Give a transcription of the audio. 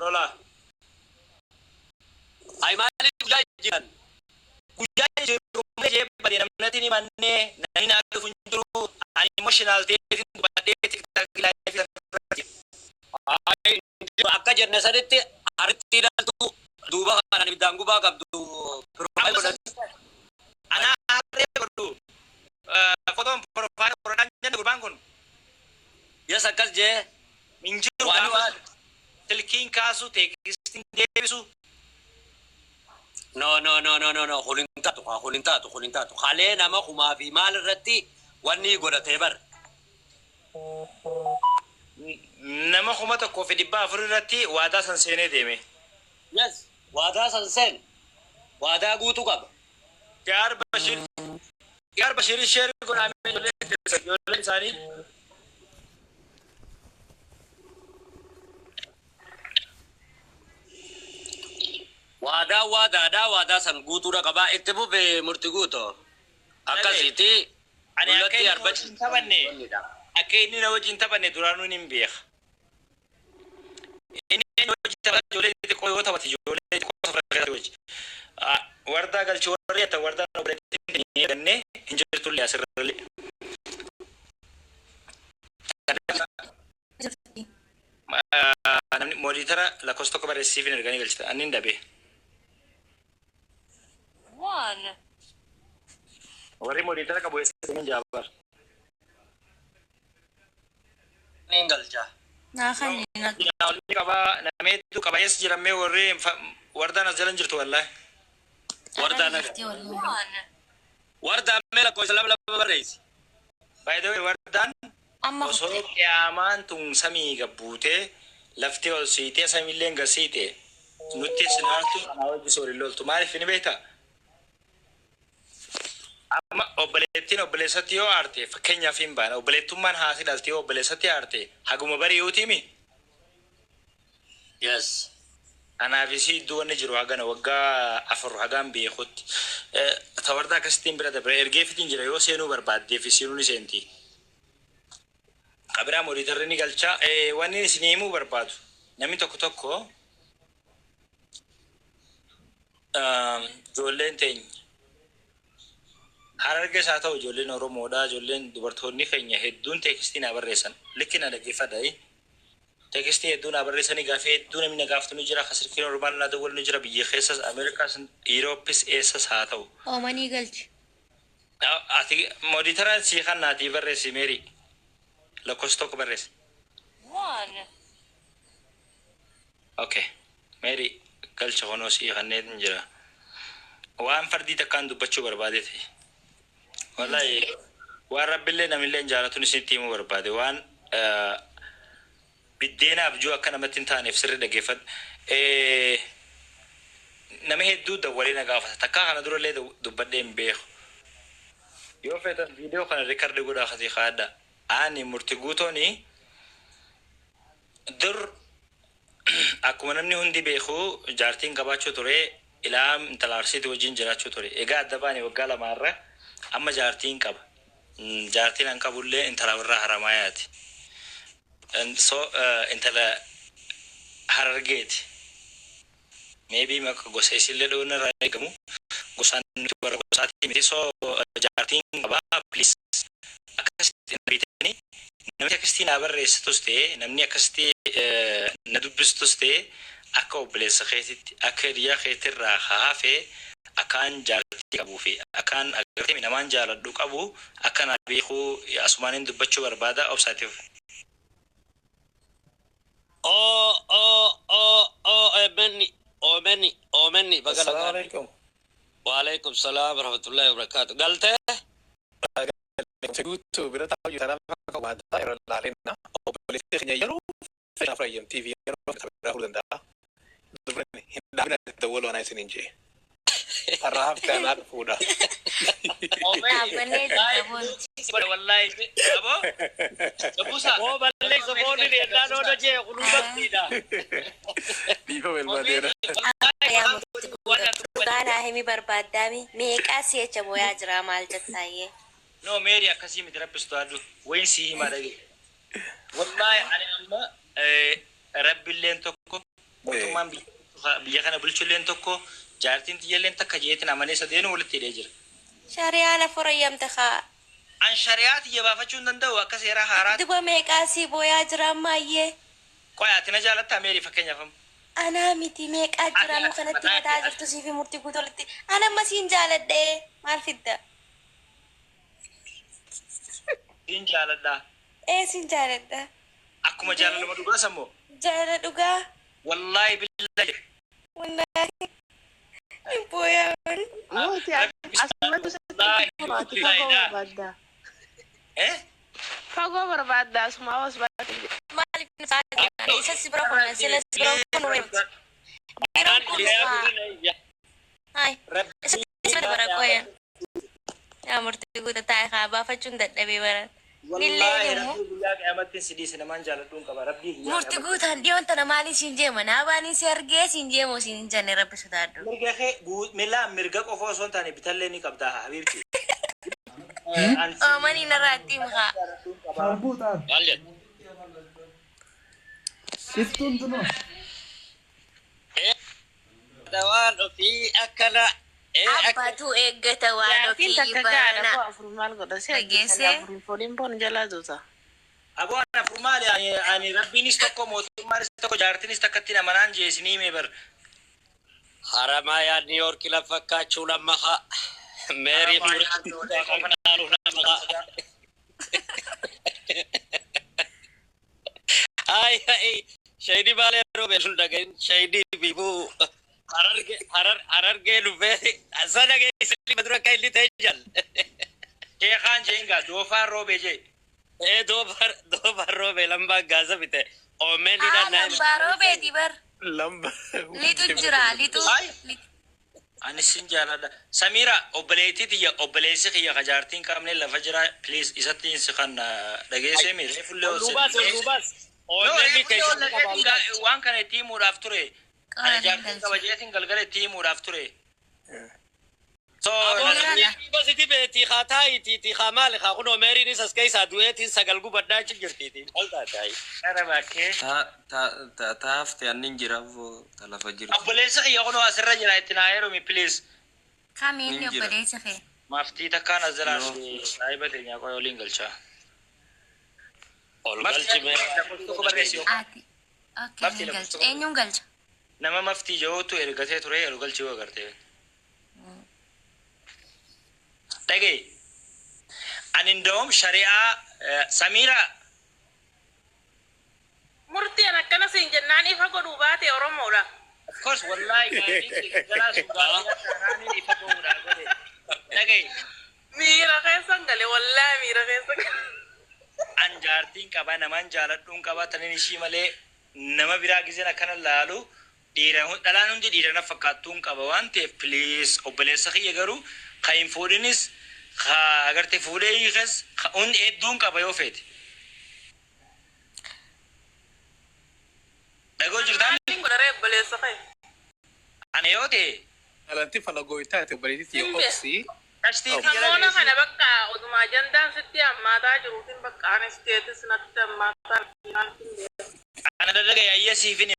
Lola. Ay, maaliif guyyaa jijjiiran? Guyyaa jijjiiru malee jee bade, namni himannee, namni naa dhufu hin jiru. Ani emotional ta'eetiin dubbadhee TikTok live irratti. Ay, akka jenne sanitti harrittii dhaltuu duuba kanaan ibiddaan gubaa qabdu profile godhatti. Anaa harree godhu fotoon profile godhadhaan jenne gurbaan kun. Yes, akkas jee. Hin jiru. Waan gaafa silkiin kaasu, textiin deebisu. No, no, no, no, no, no, kun hin taatu, kun hin taatu, kun hin taatu. Kalee nama kumaa fi maal irratti wanni godhatee bar. Nama 1400 irratti waadaa san seenee deeme. Yes, waadaa san seen. Waadaa guutuu qaba. Gaar Bashir, Gaar Bashir share godhamee, ijoollee keessan, ijoolleen isaanii. Waadaa waadaadhaa, waadaa san guutuudha qabaa. Itti fufe, murti guuto. Akkasiiti. Ani akka Dullatti inni na arba wajjin taphanne, akka inni na wajjin taphanne duraanuu hin beeka. Inni na wajjin taphata, ijoollee xixiqqoo yoo taphate ijoollee xixiqqoo safara keessatti wajji. Wardaa galchi warri jettan, wardaan obboleettiin keenya gannee hin jirtullee asirrallee. Jirti. Namni moderator lakkoofsa tokko barreessiif hin erganii galchita. Ani hin dhabe. One. Warri moderator qabu eessa deeman jaabar? Niin galcha. Naa kan na Inni qabaa, nama hedduu qaba, eessa jirammee warri wardaan as jala hin jirtu wallaahi. Wardaa naga. Jirti wallahi. One. Wardaa, mee lakkoofsa lama lama barreessi. By the way, wardaan Amma osoo kutte. qiyaamaan tun samii gabbuutee laftee ol siitee samiilleen gad siite nutti sinaartu anaa wajji sooriin loltu. Maaliif ni beektaa? Amma obboleettiin obboleessatti yoo aarte, fakkeenyaaf hin baana, obboleettummaan haati dhalte yoo obboleessatti aarte haguma bari'uutiimi. Yes. Anaaf isii iddoo wanni jiru hagana waggaa 4 hagaan beekutti. Tawardaa akkasittiin bira dabre ergeefitiin jira, yoo seenuu barbaaddeef isiinuu ni seenti. Qabiraa moderatorri ni galcha. Wanni isinii himuu barbaadu, namni tokko tokko, ijoolleen teenya Harargees haa ta'u, ijoolleen Oromoodha, ijoolleen dubartoonni keenya hedduun textii naa barreessan, likki na dhaggeeffadha. Textii hedduu naa barreessanii, gaafii hedduu namni na gaafatu ni jira, ka silkii normal naa dawwalu ni jira, biyya keessas, Ameerikaas, Yuurooppis, eessas haa ta'u. Oomanii galchi. Ati moderatoraan sii kan naatii barreessi, Meerii. Lakkoofsa tokko barreessi. One. Okay. Meerii galcha, kunoo sii kanneen jira. Waan fardii takkaan dubbachuu barbaade ta'e. Wallahi waan rabbillee namillee hin jaalatuun isinitti himuu barbaade, waan biddeena abjuu akka namatti hin taaneef sirri dhaggeeffadhu. Nama hedduu dawwalee na gaafata. Takkaa kana durallee dubbadhee hin beeku. Yoo feetan viidiyoo kana record godhaa kasii kaa'adhaa. Ani murti guutooni dur akkuma namni hundi beeku jaartiin qabaachuu ture, ilaam intala Arsiitii wajjin jiraachuu ture. Egaa adda baane waggaa lamaarra, amma jaartiin qaba. Jaartiin an qabullee intala warra Haramaayaati. So intala Harargeeti. Maybe maka gosa isillee dha'uun irraa eegamu, gosaan nuti warra gosaatii miti. So jaartiin qaba, please akkasitti na beektanii, namni akkasitti naa barreessitus ta'e, namni akkasitti na dubbistus ta'e, akka obboleessa keetitti, akka hiriyaa keetirraa hafe, akkaan jaartii qabuu fi akkaan agartee namaan jaaladhu qabu akka naa beekuu asumaaniin dubbachuu barbaada, obsaatiif. O O O O OMN OMN OMN baga Assalamu nagaan. alaikum. Waalaikum salaam warahmatullahi wabarakatuh. Galtee? Guutuu bira taa'u tanaaf waadaa irra laalina. Obboleettii keenya yeroo fedhaaf rayyamtii fi yeroo fedha biraa fuudhuu danda'a. Dubran hin dhaabina, dawwaluu anaa isiniin jee. Har'a hafte anaa dhufuudha. Dhaabbannee jirra boonti. Wallahi aboo Gabuusaa. Oo balleessa foonni dheedhaan ooda jee kunuu baktiidha. Dhiifama ilmaateera. Yaa murti guutuu dhugaa naa himi barbaaddaami, meeqaa si'acha booyaa jira, maal jettaayyee? No, Mary, akkasii miti, rabbi sodaadhu. Wayin sii himaa dhage. Wallahi ani amma rabbilleen tokko Mootummaan biyya kana bulchulleen tokko, jaartiin tiyyalleen takka jeetiin amanee sadeenuu walitti hidhee jira. Shari'aan afur eeyyamte kaa. An shari'aa tiyya baafachuu hin danda'u akka seeraa haaraatti. Duba meeqaa sii booyaa jira ammaayyee. Qoy, ati na jaalattaa, Meerii, fakkeenyaaf amma? Anaa miti, meeqaa jira nu kanatti mataa jirtu siifi murtii guutuu walitti. Ana amma siin jaaladhee maal fidda? Siin jaaladhaa. Ee, siin jaaladha. Akkuma jaalaluma dhugaa sammoo. Jaalala dhugaa. Wallaahi billahi. Wallaahi. Hin booyaa. Nuti asumatu sitti ati fagoo barbaadda. Eh? Fagoo barbaadda, asuma os baate. Maaliif nu taate? Isa si bira kunan sila si bira kun miti. Biroon kun hai. Isa si bira bara qoyan. Yaa murtii guutuu taa'e haa baafachuun dadhabee bara. Wallaahi Nillee immoo. rabbii guyyaa qiyaamattiin si dhiise, namaan jaaladhuun qaba. Rabbii guyyaa Murtii qiyamatti. guutaan dhiyoon tana maaliin siin jeema? Naabaan si argee siin jeemoo siin hin jenne, rabbi sodaadhu. Mirga kee milaa mirga qofa osoo hin taane bitallee ni qabdaa, habiibti. Oomanii narraa itti himu haa. Shaarbuuxaan. Maal jedhu? Iftuun tunoo. Waan ofii akkana. Ee akka. Abbaatu eeggata waan Jaartiin ofii takka gaadha barana. koo afur maal godha si Dhageessee? ajjeesan afur fooliin boon jalaa duuta. Aboo, ana afur maali? Ani rabbiinis tokko, mootummaanis tokko, jaartiinis takkatti amanaan jee isinii himee bar. Haramaa yaa New York lafa fakkaachuu lammaffaa. Meerii murtii lammaffaa. Ay ay, shayini baalee roobee sun dhagahin shayini biifuu harargee harargee dhufee sana geessanii madura akka inni ta'e jal. Sheekaan jeengaa doofaan roobee jee. Ee, doofar roobee lambaa gaasa bite. Oomeen Haa, dhaan lambaa roobeeti bar. Lamba. Lixu jira lixu. Ay. Ani sin jaaladha. Samiira, obboleettii tiyya, obboleessi kiyya ka jaartiin qabne lafa jira, please isatti si kan dhageessee miiree fullee Ol duubaas, ol duubaas. No, Oomeen reefullee ol keessatti dhaqeetiin waan kana itti himuudhaaf ture. Ani Qoraan jaartiin qaba jeetiin galgala itti himuudhaaf ture. So, Aboo beetii haa taayitii haa maali haa kunoo meeriinis as keessaa du'eetiin sagal gubadhaa achi jirtiiti. Maal taataayi? Gara bakkee. Ta hafte annin jira ta lafa jirtu. Obboleessi kiyya kunoo asirra jira, itti naa heerumi, please. Kamiin Hin jira. obboleessa kee? Maftii takkaan as jalaa Yoo. saahiba teenya qoy waliin galchaa. Ol Maftii galchi mee. lakkoofsa tokko barreessi. Ati. Okay, Maftii hin lakkoofsa galcha. tokko. Eenyuun galcha? Nama maftii jiruutu ergatee ture, yeroo galchii yoo agartee. Dhagaye. Ani ndawum shari'aa Samiira. Murtiin akkana siin jennaan ifa godhuu baate Oromoodha. Of course, wallahi gaafii kee galaa sun gaafii akka ifa godhuudha godhe. Dhagaye. Miira keessan gale, wallaahi miira keessan gale. An jaartiin qaba, naman jaaladhuun qaba, tanin ishii malee nama biraa gizeen akkana laalu dhiira dhalaan hundi dhiira na fakkaattuun qaba waan ta'eef, please, obboleessa kiyya garuu ka hin fuudhinis, ka agarte fuudhee hiikes, ka hundi hedduun qaba yoo feete. Dhagoo jirtaan? Maaliin godharee obboleessa kee? Ana yoo ta'e Alanti falagooyitaa ati obboleettii Hin beeku. obsii. qashtii tiyya Samoona kana bakka oduma ajandaan sitti hammaataa jiruutiin bakka anis teetis natti hammaataa. Ana dalaga yaayya siifin.